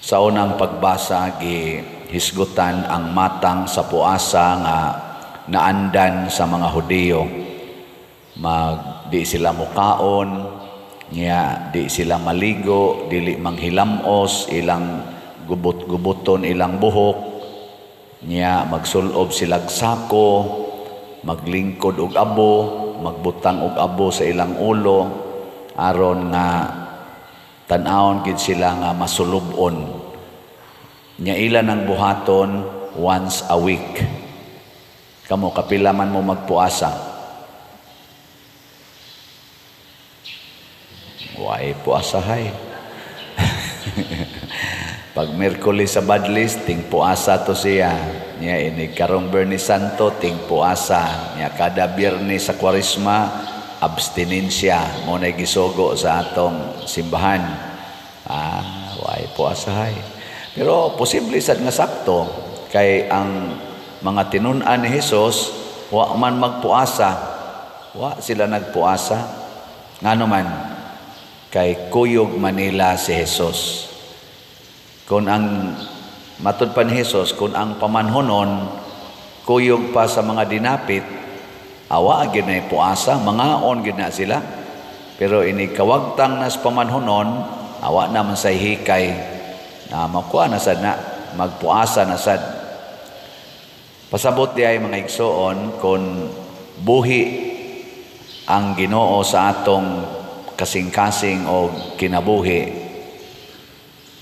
Sa unang pagbasa, gi hisgutan ang matang sa puasa nga naandan sa mga Hudiyo. Mag di sila mukaon, nya di sila maligo, dili manghilamos, ilang gubot-guboton ilang buhok, nya magsulob silag sako, maglingkod og abo, magbutang og abo sa ilang ulo aron nga tan-awon gid sila nga masulub-on. Nya ila nang buhaton once a week. Kamo, kapila man mo magpuasa? Way puasahay. Pag Miyerkules sa Badlis, ting puasa to siya. Nya ini karong Biyernes Santo, ting puasa. Nya kada Biyernes sa Kwaresma, abstinensya. Mo na gisugo sa atong simbahan. Way puasahay. Pero posible sad nga sakto kay ang mga tinun-an ni Hesus wa man magpuasa. Wa sila nagpuasa. Ngano man? Kay kuyog manila si Hesus. Kung ang matud pa ni Hesus, kung ang pamanhonon kuyog pa sa mga dinapit, awa gyud na puasa, mangaon gyud na sila. Pero ini kawagtang nas pamanhonon, awa naman sa hikay na makuha na sad na magpuasa na sad. Pasabot di ay, mga igsoon, kung buhi ang Ginoo sa atong kasing-kasing o kinabuhi,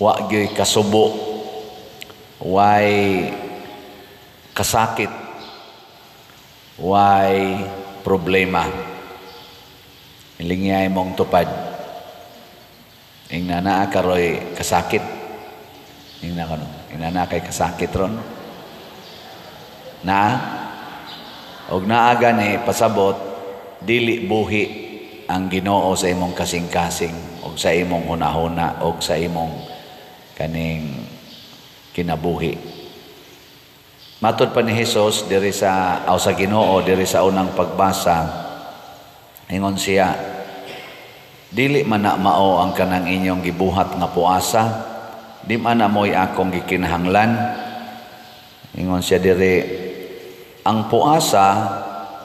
wa gyud kasubo, way kasakit, way problema. Ilingiyay mong tupad. Ingna naa karoy kasakit. Ingna kano, ingna naa kay kasakit ron. Na og naa gani, pasabot dili buhi ang Ginoo sa imong kasing-kasing og sa imong hunahuna og sa imong kaning kinabuhi. Matod pa ni Hesus diri sa aw sa Ginoo diri sa unang pagbasa, ingon siya, "Dili man na mao ang kanang inyong gibuhat nga puasa, di man na mo'y akong gikinahanglan." Ingon siya diri, ang puasa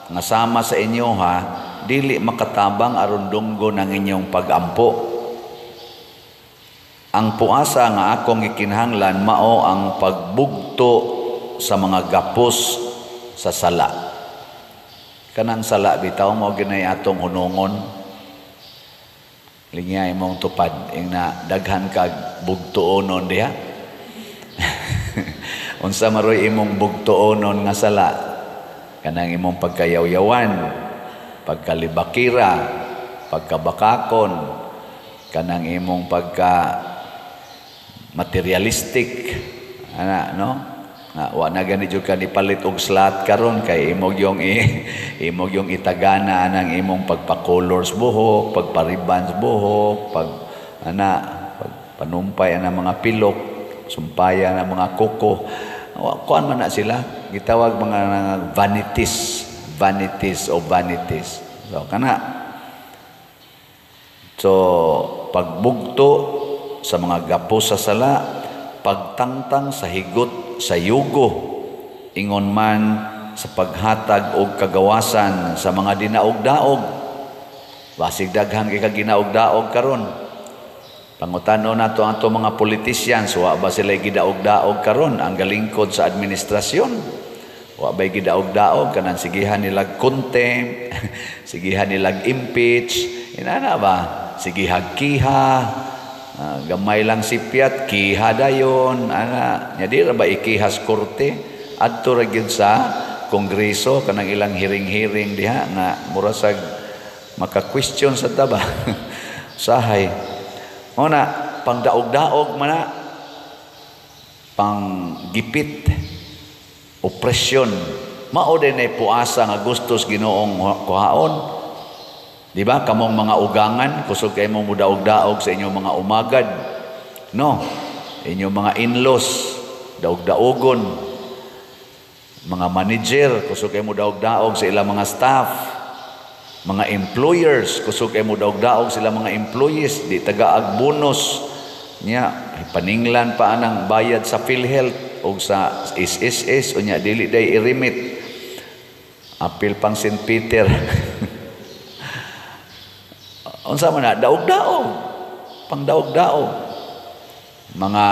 nga sama sa inyo ha, dili makatabang aron dunggon ang inyong pagampo. Ang puasa nga akong gikinahanglan mao ang pagbugto sa mga gapos sa sala. Kanang sala bitaw mo ginay atong hunungon. Lingya imong tupad, ingna daghan kag bugtuonon diha. Unsa maroy imong bugtuonon nga sala? Kanang imong pagkayawyawan, pagkalibakira, pagkabakakon, kanang imong pagka materialistic, ana, no? Nga wa na gani jud ka nipalit og slot karon kay imong yung itagana anang imong pagpa-colors buhok, pagpa-ribbons buhok, pag ana pagpanumpay ana mga pilok, sumpaya na mga kuko. Kuan man na sila, gitawag mga vanities, vanities o vanities. So kana, so pagbugto sa mga gapos sa sala, pagtangtang sa higot sa yugo, ingon man sa paghatag og kagawasan sa mga dinaog-daog. Basig daghan kay kag ginaog-daog karon. Pangutano nato ang ato mga politicians, wa ba sila gidaog-daog karon ang galingkod sa administrasyon? Wa ba'y gidaog-daog kanang sigihan nilag contempt, sigihan nilag impeach, inana ba? Sigihag kiha, gamay lang sipyat, kiha dayon, ana. Nya di ra ba ikihas korte? Adto ra gyud sa kongreso kanang ilang hearing-hearing diha nga mura sag maka-question sa taba. Sahay. Mo na pangdaog-daog man na, panggipit, opresyon. Mao din ay puasa nga gustos Ginoong kuhaon. Di ba? Kamong mga ugangan, kusog kay mo mudaog-daog sa inyong mga umagad. No? Inyong mga in-laws, daog-daogon. Mga manager, kusog kay mo daog-daog sa ilang mga staff. Mga employers, kusog kay mo daog-daog sa ilang mga employees, di tagaag bonus. Nya paninglan pa anang bayad sa PhilHealth o sa SSS, unya dili day i-remit. Apil pang St. Peter. Unsa man na daog-daog, pangdaog-daog. Mga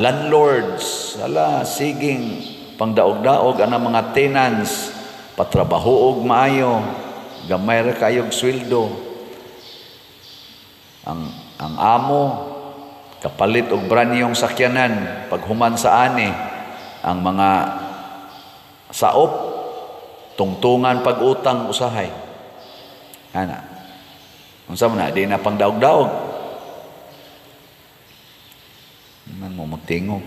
landlords, ala siging pangdaog-daog anang mga tenants, patrabaho og maayo, gamay ra kayog sweldo. Ang amo kapalit og branyong sakyanan paghuman sa ani, ang mga saop tungtungan pag-utang usahay. Ana. Unsa man na di na pangdaog-daog. Man mo magtingog.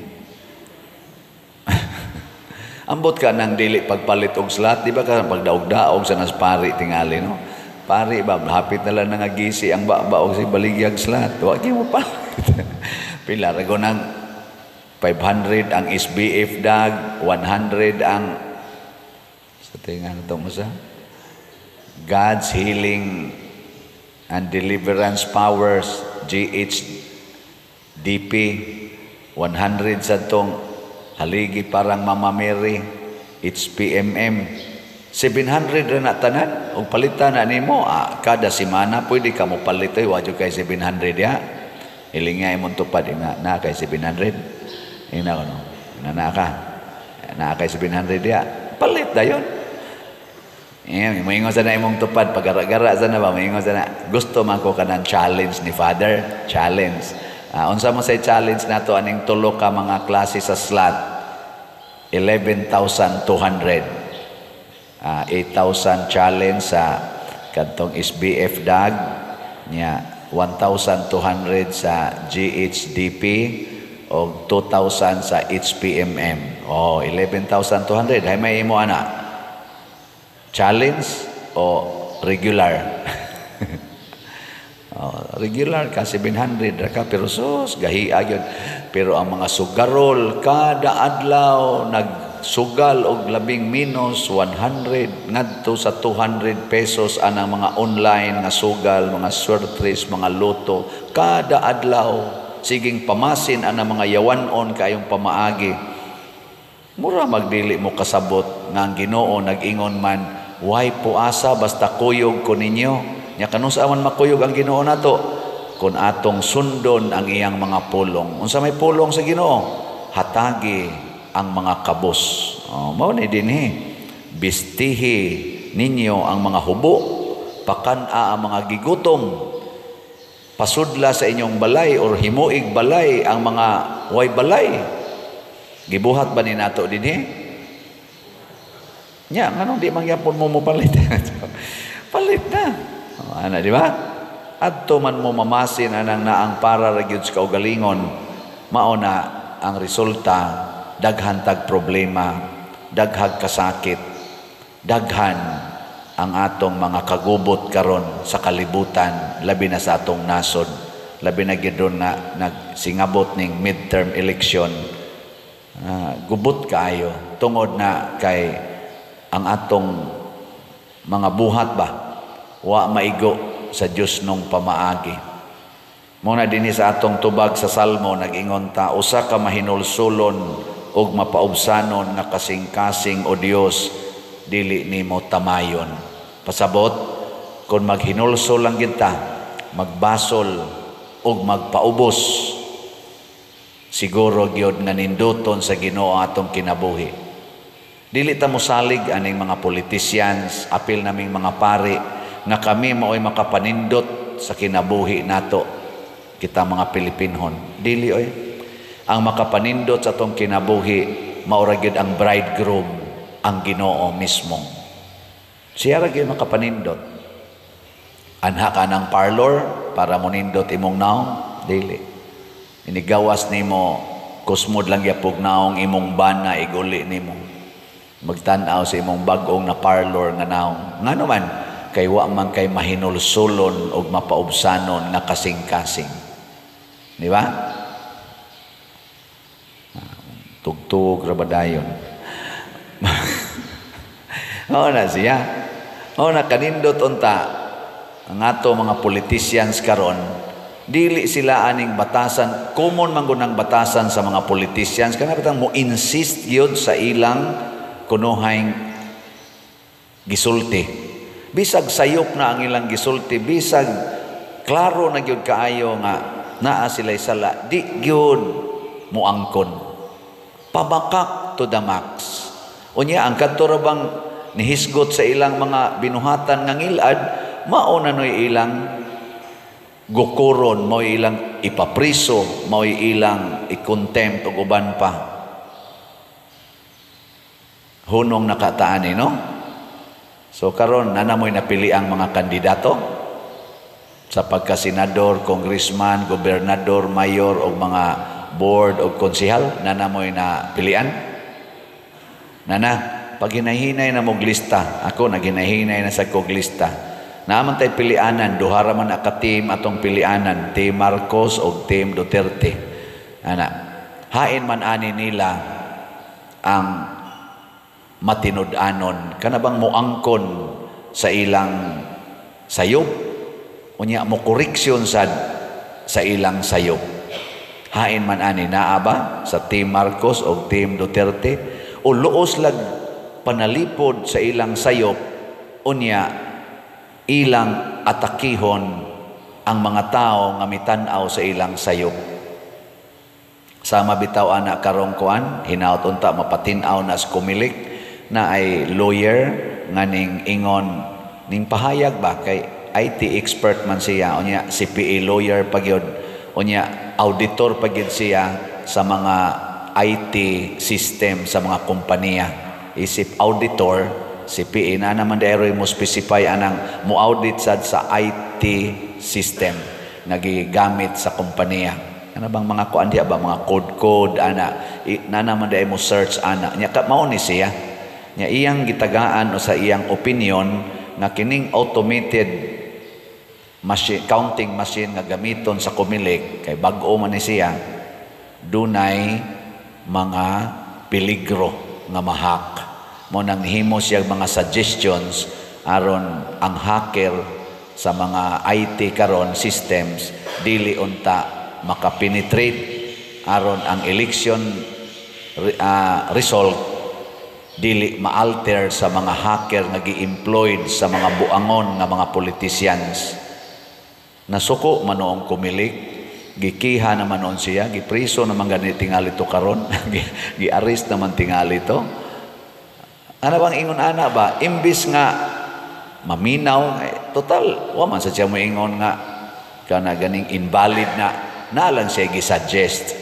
Ambot ka nang dili pagpalit og slot, di ba ka pagdaog-daog sa nas pari tingali, no? Pari ba hapit na lang nangagisi ang baba og si baligyag slot. Wa gyud mo palit. Pila ra nang 500 ang SBF dag, 100 ang sa tingan to mo sa God's Healing and Deliverance Powers, GHDP, 100 sa tong haligi parang Mama Mary, HPMM, 700 ra na tanan. Og palitan na nimo kada semana pwede ka mo palit oy, wa kay 700 ya. Ilinga imong tupad ina na kay 700. Ina ko no. Na ka. Na kay 700 ya. Palit dayon. Yeah, moingon sa na imong tupad pagara-gara sa na ba, moingon sa na gusto man ko kanang challenge ni Father, challenge. Unsa mo say challenge nato aning tulo ka mga klase sa slot? 11,200. 8,000 challenge sa kadtong SBF dag nya, 1,200 sa GHDP og 2,000 sa HPMM. Oh, 11,200. Hay may imo ana. Challenge o regular? Oh, regular ka 700 ra ka, pero sus gahi gyud. Pero ang mga sugarol kada adlaw nagsugal og labing minus 100 ngadto sa 200 pesos anang mga online nga sugal, mga swertres, mga loto kada adlaw, siging pamasin anang mga yawanon kayong pamaagi. Mura magdili mo kasabot nga ang Ginoo nag-ingon man, "Way puasa basta kuyog ko ninyo." Nya kanus-a man makuyog ang Ginoo nato? Kun atong sundon ang iyang mga pulong. Unsa may pulong sa Ginoo? Hatagi ang mga kabos. Oh, mao ni dinhi. Bistihi ninyo ang mga hubo, pakan-a ang mga gigutom, pasudla sa inyong balay or himuig balay ang mga way balay. Gibuhat ba ni nato dinhi? Nya, nganong di mangyapon mo mopalit? Palit na. O, ana, di ba? Adto man mo mamasin anang naang para ra gyud sa kaugalingon, mao na ang resulta, daghan tag problema, daghag kasakit, daghan ang atong mga kagubot karon sa kalibutan, labi na sa atong nasod, labi na gyud na nagsingabot ning midterm election. Gubot kaayo tungod na kay ang atong mga buhat ba wa maigo sa Dios nung pamaagi. Muna dinhi sa atong tubag sa Salmo, nag-ingon ta, usa ka mahinulsulon ug mapaubsanon nga kasing-kasing, o Dios, dili nimo tamayon. Pasabot, kung maghinulsol lang kita, magbasol ug magpaubos, siguro gyud nga ninduton sa Ginoo atong kinabuhi. Dili ta mosalig aning mga politicians, apil naming mga pari nga kami maoy makapanindot sa kinabuhi nato kita mga Pilipinhon. Dili oy. Ang makapanindot sa atong kinabuhi mao ra gyud ang bridegroom, ang Ginoo mismo. Siya ra gyud makapanindot. Anha ka ng parlor para monindot imong naong? Dili. Inigawas nimo, kusmod lang gyapog naong imong bana, iguli nimo. Magtan-aw sa imong bag-ong na parlor nga naong. Ngano man kay wa man kay mahinulsulon og mapaubsanon nga kasing-kasing. Di ba? Tugtug ra ba dayon? Mao na siya. Mao na kanindot unta ang ato mga politicians karon Dili sila aning batasan, common man gud ang batasan sa mga politicians kana bitang mo insist gyud sa ilang kunuhay gisulti. Bisag sayop na ang ilang gisulti, bisag klaro na gyud kaayo nga naa sila sala, di gyud moangkon. Pabakak to the max. Unya ang kadto ra bang nihisgot sa ilang mga binuhatan nga ngilad, mao na no'y ilang gukuron, mao ilang ipapriso, mao ilang i-contempt ug uban pa. Hunong nakataan eh, no? So karon naa na mo'y napili ang mga kandidato sa pagkasenador, congressman, gobernador, mayor o mga board o konsehal, naa na mo'y napilian. Nana, pag hinahinay na mog lista, ako naghinahinay na sa kog lista. Naa man tay pilianan, duha ra man ka team atong pilianan, Team Marcos o Team Duterte. Ana, hain man ani nila ang matinud-anon, kana bang moangkon sa ilang sayop, unya mo koreksyon sad sa ilang sayop. Hain man ani, naa ba sa Team Marcos o Team Duterte, o luos lag panalipod sa ilang sayop, unya ilang atakihon ang mga tao nga mitan-aw sa ilang sayop? Sama bitaw ana karong kuan, hinaut unta mapatin-aw na sa Comelec na ay lawyer nga ning ingon ning pahayag ba, kay IT expert man siya, unya CPA lawyer pagyud, unya auditor pagyud siya sa mga IT system sa mga kompanya. Isip auditor, CPA na naman dahil mo specify anang mo audit sad sa IT system nga gigamit sa kompanya. Ano bang mga kuan diya ba, mga code code ana na naman dahil mo search ana nya ka, mao ni siya nya iyang gitagaan o sa iyang opinion nga kining automated machine, counting machine nga gamiton sa Comelec, kay bag-o man ni siya, dunay mga peligro nga ma-hack. Mao nang himo siya mga suggestions aron ang hacker sa mga IT karon systems dili unta makapenetrate, aron ang election result dili ma-alter sa mga hacker nga gi-employed sa mga buangon nga mga politicians. Nasuko man noong Comelec, gikiha naman noon siya, gipriso naman gani tingali to karon, gi-arrest naman tingali to. Ana bang ingon ana ba, imbis nga maminaw, eh, total, wa man sa siya mo ingon nga kana ganing invalid na, nalang siya gi-suggest.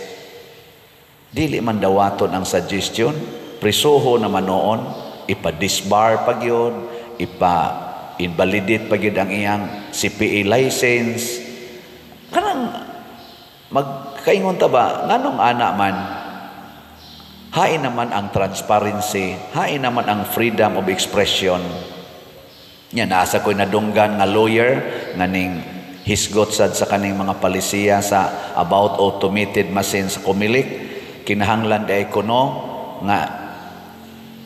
Dili man dawaton ang suggestion, prisuho naman noon, ipa-disbar pag yun, ipa-invalidate pag yun ang iyang CPA license. Kanang magkaingon ta ba, nganong ana man, hain naman ang transparency, hain naman ang freedom of expression. Nya nasa ko'y nadunggan nga lawyer nga ning hisgot sad sa kaning mga palisiya sa about automated machine sa Comelec, kinahanglan day kuno nga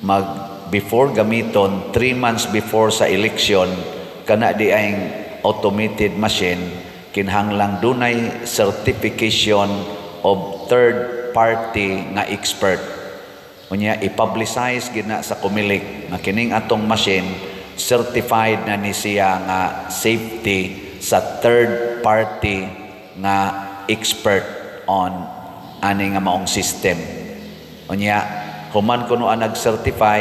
mag before gamiton, 3 months before sa election, kana di ay automated machine, kinahanglang dunay certification of third party nga expert. Unya i-publicize gid na sa Comelec nga kining atong machine certified na ni siya nga safety sa third party nga expert on ani nga maong system. Unya human kuno ang nag-certify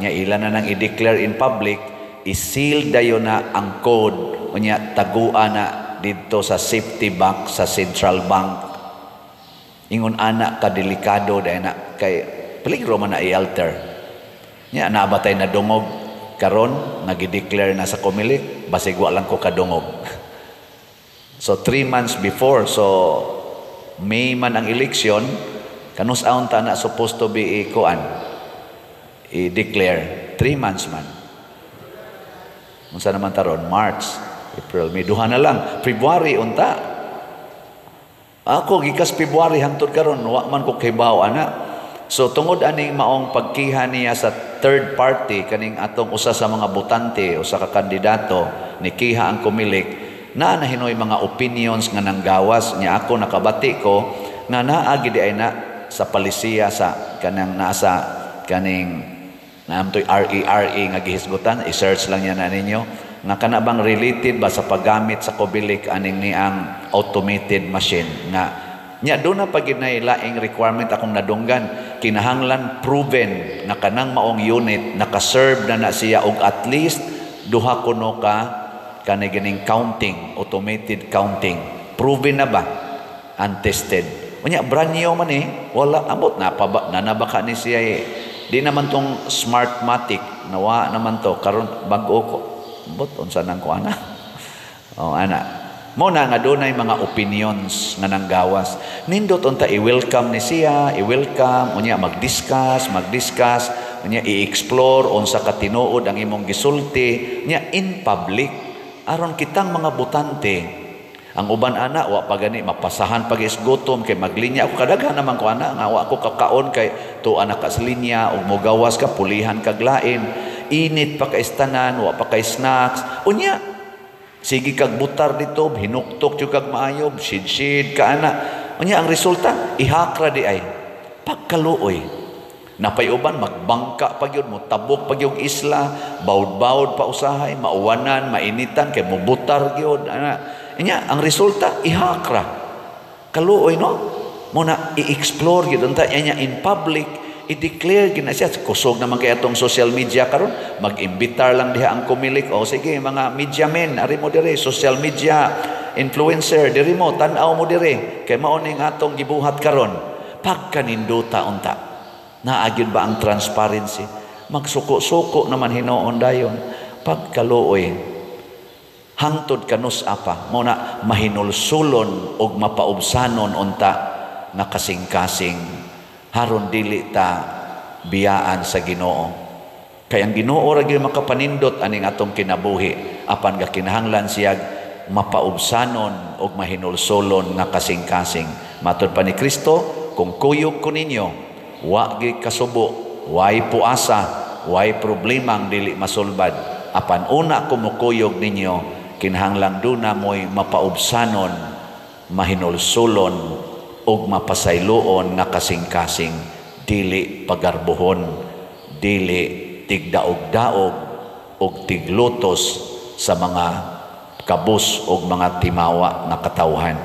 nya, ila na nang i-declare in public, i-seal dayon na ang code, unya tagua na didto sa safety box sa central bank. Ingon ana kadelikado dahil na kay peligro man na i-alter. Nya naa ba tay nadungog karon nga gi-declare na sa Comelec? Basig wa lang ko kadungog. So 3 months before, so May man ang election, kanus-aon ta na supposed to be i-kuan, i-declare? 3 months man. Unsa naman taron? March, April, May, duha na lang. February unta. Ako gikas February hangtod karon wa man ko kibaw ana. So tungod aning maong pagkiha niya sa third party, kaning atong usa sa mga botante, usa ka kandidato, nikiha ang Comelec. Naa na hinoy mga opinions nga nanggawas nya. Ako nakabati ko nga naa gid ay na sa palisiya sa kanang nasa kaning naamtoy RERA nga gihisgutan. I-search lang niya na ninyo nga kana bang related ba sa paggamit sa Comelec aning niang automated machine nga nya do na pag na laing requirement. Akong nadunggan, kinahanglan proven na kanang maong unit naka-serve na na siya og at least duha kuno ka kani ganing counting, automated counting. Proven na ba, untested. Unya brand new man eh, wala ambot na pa ba na nabaka ni siya eh. Di naman tong Smartmatic, nawa naman to karon, bag-o ko ambot unsa nang ko ana. Oh, ana mo na nga dunay mga opinions nga nanggawas. Nindot unta i-welcome ni siya, i-welcome unya mag-discuss, unya i-explore unsa ka tinuod ang imong gisulti nya in public aron kitang mga botante. Ang uban ana wa pa gani mapasahan pag isgutom kay maglinya ako. Kadaghan naman ko ana nga wa ko kakaon kay tuwa na ka sa linya ug mogawas ka, pulihan kag lain, init pa kay tanan, wa pa kay snacks. Unya sige kag butar dito, hinuktok jud kag maayo, sid-sid ka ana. Unya ang resulta, ihakra di ay. Pagkaluoy. Napay uban magbangka pa gyud, motabok pa gyud isla, bawd-bawd pa usahay, mauwanan, mainitan kay mobutar gyud ana. Unya ang resulta, ihakra. Kaluoy, no? Muna i-explore gyud unta niya in public, i-declare gyud na siya. Kusog naman kay atong social media karon, mag-imbitar lang diha ang Comelec. O sige, mga media men, ari mo dire, social media influencer, diri mo, tan-aw mo dire kay mao ning atong gibuhat karon. Pagkaninduta unta. Naa gyud ba ang transparency? Magsuko-suko naman hinuon dayon. Pagkaluoy, hangtod kanus apa mo na mahinulsulon og mapaubsanon unta nga kasing-kasing haron dili ta biyaan sa Ginoo. Kay ang Ginoo ra gyud makapanindot aning atong kinabuhi, apan gakinahanglan siya mapaubsanon og mahinulsulon nga kasing-kasing. Matud pa ni Kristo, "Kung kuyog ko ninyo, wa gi kasubo, way puasa, way problemang dili masulbad." Apan una ko mukuyog ninyo, kinahanglan duna mo'y mapaubsanon, mahinulsulon ug mapasayloon nga kasing-kasing, dili pagarbuhon, dili tigdaog-daog ug tiglutos sa mga kabus ug mga timawa nga katawhan.